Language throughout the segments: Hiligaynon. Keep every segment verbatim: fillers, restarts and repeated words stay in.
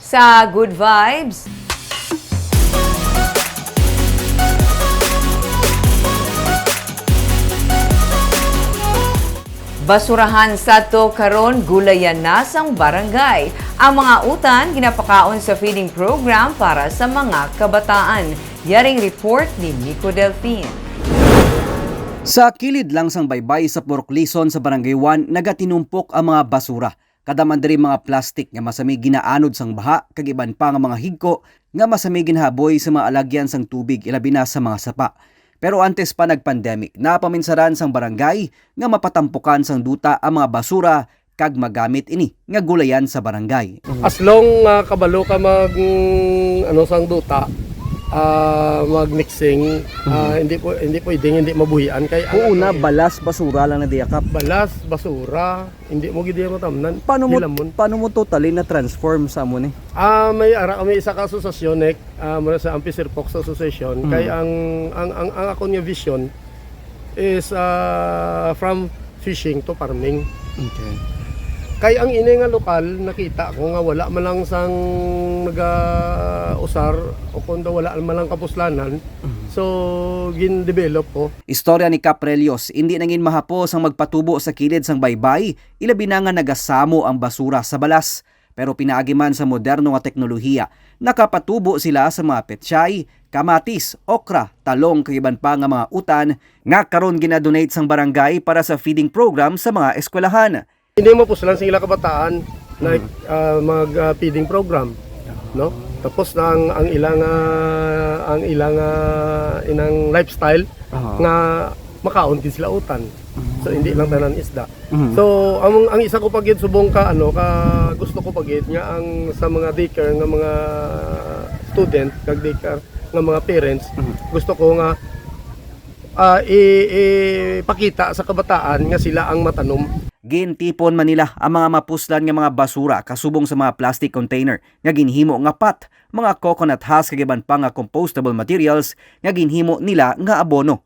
Sa Good Vibes. Basurahan sadto karon, gulayan na sang barangay. Ang mga utan ginapakaon sa feeding program para sa mga kabataan. Yaring report ni Nico Delfin. Sa kilid lang sang baybay sa Purok Lison sa Barangay One, nagatinumpok ang mga basura. Kada man diri mga plastik nga masami ginaanod sang baha kag iban pa nga mga higko nga masami ginahaboy sa mga alagyan sang tubig, ilabi na sa mga sapa. Pero antes pa nag-pandemic, napaminsaran sang barangay nga mapatampukan sang duta ang mga basura kag magamit ini nga gulayan sa barangay. As long nga kabalo ka mag, mm, ano, sang duta, ah, mag mixing, ah, Mhm. hindi po, hindi pwedeng hindi mabuhian kay ang Oo na, ano, eh, balas, basura lang na diya ka. Balas, basura, hindi mo gid iya matamnan. Paano mo, Hilamon. Paano mo totally na-transform sa amo ni? Ah, may ara kami isa ka asosasyon, eh, ah, mura sa Ampis Air Fox Association. Mm. Kay ang, ang, ang, ang akon nga vision is, ah, from fishing to farming. Okay. Kay ang ini nga lokal, nakita ko nga wala man lang sang naga-usar o kung daw wala man lang kapuslanan. Mhm. So, gin-develop ko. Istorya ni Caprelios, hindi nangin mahapos ang magpatubo sa kilid sang baybay, ilabi na nga nagasamo ang basura sa balas. Pero pinaagi man sa moderno nga teknolohiya, nakapatubo sila sa mga pechay, kamatis, okra, talong kag iban pa nga mga utan nga karon gina-donate sang barangay para sa feeding program sa mga eskwelahan. Hindi mo puslan sa ila kabataan na, Mhm. ah, mag, ah, feeding program, no? Tapos ang, ang ilang, ah, ang ilang, ah, inang lifestyle Aha. nga makaon gid sila utan. So, hindi lang tanan isda. Mhm. So, ang, ang isa ko pa gid subong ka, ano, ka gusto ko pa gid nga ang sa mga daycare nga mga student, kag daycare nga mga parents, Mhm. gusto ko nga, ah, i-, ipakita sa kabataan nga sila ang matanom. Gintipon man nila ang mga mapuslan nga mga basura kasubong sa mga plastic container nga ginhimo nga pot, mga coconut husk kag iban pa nga compostable materials nga ginhimo nila nga abono.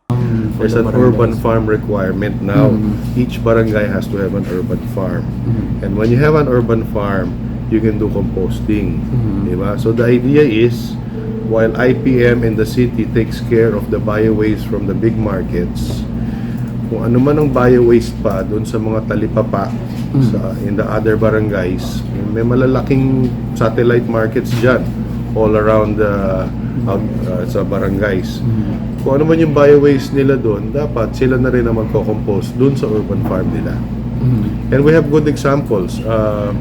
There's an urban farm requirement now. Mm. Each barangay has to have an urban farm. Mm. And when you have an urban farm, you can do composting. Mm. Di ba? So the idea is, while I P M in the city takes care of the bio-waste from the big markets, kung ano man ang bio-waste pa doon sa mga talipapa Mm. sa, in the other barangays, may malalaking satellite markets dyan all around the, uh, uh, sa barangays. Mm. Kung ano man yung bio-waste nila doon, dapat sila na rin ang magko-compose doon sa urban farm nila. Mm. And we have good examples. Uh,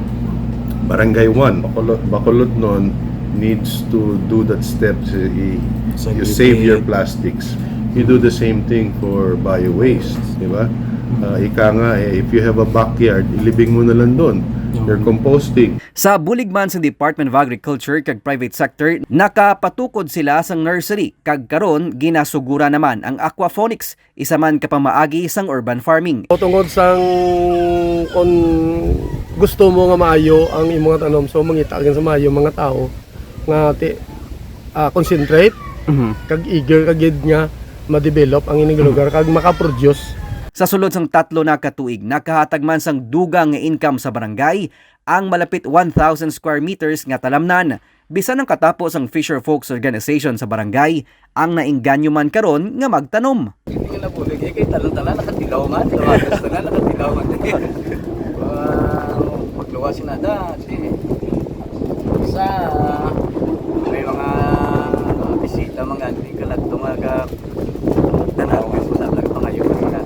Barangay one, Bacolod, Bacolodnon needs to do that step. Si-, i-, you save your plastics. You do the same thing for bio-waste, di ba? Mm. Uh, ika nga, eh, if you have a backyard, ilibing mo na lang doon. You're composting. Sa bulig man sa Department of Agriculture kag private sector, nakapatukod sila sang nursery kag karon ginasugura naman ang aquaponics, isa man ka pamaagi sang urban farming. O, tungod sang kon gusto mo nga maayo ang imong tanom, so mangita gid sa maayo mga tawo nga ti-, ah, concentrate, Mhm. kag eager ka gid nga ma-develop ang inyong lugar kag makaproduce. Sa sulod sang tatlo na ka tuig, nakahatag man sang dugang nga income sa barangay ang malapit one thousand square meters nga talamnan. Bisan ang katapo sang Fisher Folks Organization sa barangay, ang nainganyo man karon nga magtanom. Hindi nga nabulig, eh, kay tanan-tanan nakatilaw man, luwagas tanan nakatilaw man. Ah, pagluwas na da, di, sa may mga bisita, mga hindi ka lang tumaga, tanaw, wala lang pangayo nila.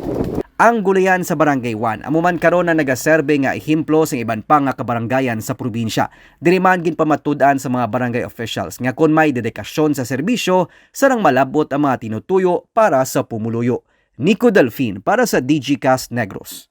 Ang gulayan sa Barangay One amo man karon ang nagaserbe nga ehemplo sa iban pa nga kabarangayan sa probinsya. Diri man ginpamatud-an sa mga barangay officials nga kon may dedikasyon sa serbisyo, sarang malab-ot ang mga tinutuyo para sa pumuluyo. Nico Delfin para sa Digicast Negros.